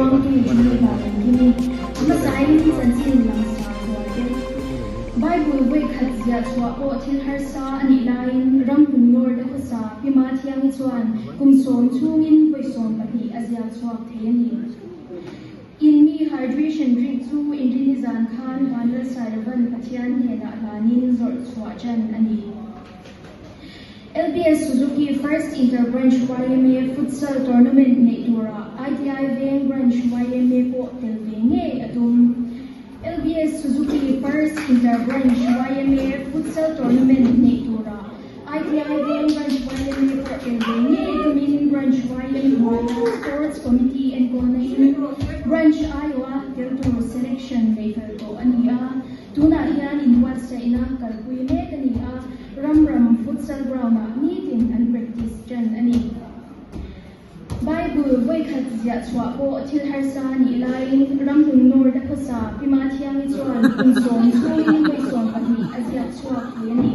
Puangtu Julie Vanengkimi, a hmasain chanchin langsar zualte. Bible vawikhat ziah chhuah pawh thil harsa a nih laiin ramhmun North a khawsa Pi Mathiangi chuan kum sawm chhungin vawi 12 a ziak chhuak thei a ni. Inmi hydration drink chu Inrini zan khan Vanlalsailovan Pathian hnenah hlanin zawrh chhuah ṭan a ni. LBS Suzuki First Inter-Branch yma Futsal Tournament neih turah ITI Veng Branch yma pawh tel ve ngei a tum. LBS Suzuki First Inter-Branch yma Futsal Tournament neih turah ITI Veng Branch yma pawh tel ve ngei tumin Branch yma hnuaia Sports Committee enkawlna in Branch aiawha tel tur selection nei fel tawh a ni a. Tunah hian inbuatsaihna kalpui mek a ni a, ram ram futsal ground-ah nitin an practice ṭan a ni. Bible vawikhat ziah chhuah pawh thil harsa a nih laiin ramhlun North a khawsa Pi Mathiangi chuan kum sawm chhungin vawi 12 a ziak chhuak thei a ni.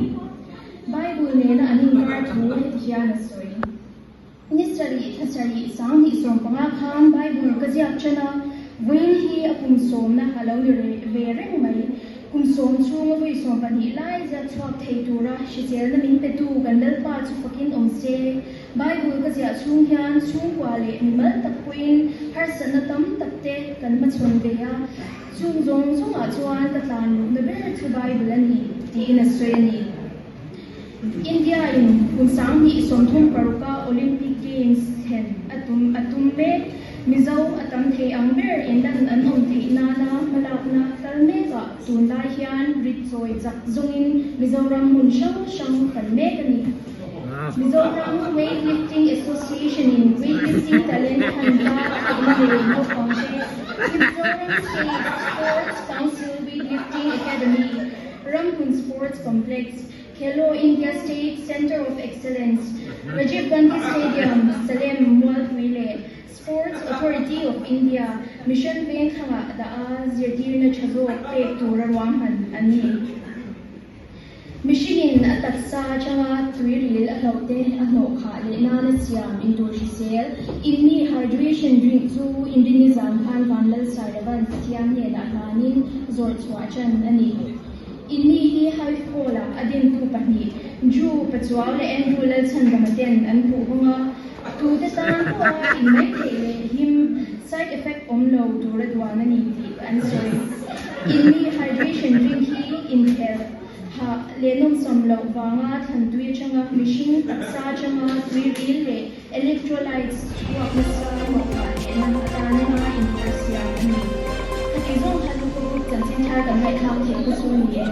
Bible nena an inkar thu heti hian a sawi. Ni sarih thla sarih 2015 khan Bible ka ziak ṭan a, vawiin hi a kum sawmna a lo ni ve reng mai. Kum sawm chhunga vawi 12 lai ziak chhuak thei tura hriselna min petu kan Lalpa chu fakin awm se. Bible ka ziah chhung hian chhungkua leh mimal tak pawhin harsatna tam tak te kan hmachhawn ve a, chung zawng zawngah chuan ka tlan luhna ber chu Bible a ni, tiin a sawi a ni. India in kum 2036 a Olympic Games thlen a tum a tum mek. Mizo a tam thei ang ber inlan an awm theih nana hmalakna kal mekah tunlai hian rit chawi chak zawngin Mizoram hmun hrang hrang kan mek a ni. Mizoram Weightlifting Association in Weightlifting Talent Hunt-a theihna nei naupangte chu Mizoram State Sports Council Weightlifting Academy, Ramhmun Sports Complex, Khelo India State Centre of Excellence, Rajiv Gandhi Stadium, Salem, Mualpui leh Sports Authority of India Mission Vengthlangah dah a zirtirna tha zawk pek tura ruahman an ni. Mihringin a taksa atanga tuiril a hlauhte a hnawh khah leh nana siam intur hrisel, inmi hydration drink chu Inrini zan khan Vanlalsailovan Pathian hnenah hlanin zawrh chhuah ṭan a ni. Inni hi Hive Hall-ah a dintu pahnih, Drew Pachuau leh Andrew Lalchhandama ten an khuh hawng a, tute tan pawha inmai theih leh him, side effect awm lo tura duan a ni tih an sawi. Inni hydration drink hi inphelh hah leh nawmsam loh vanga thlantui atanga mihring taksa atanga tuiril leh Electrolytes chhuak nasa hnawhkhah lehna atana inpawh siam a ni. Khati zawng kha lutuk chanchin thar kan ngaihthlak theih te chu a ni e.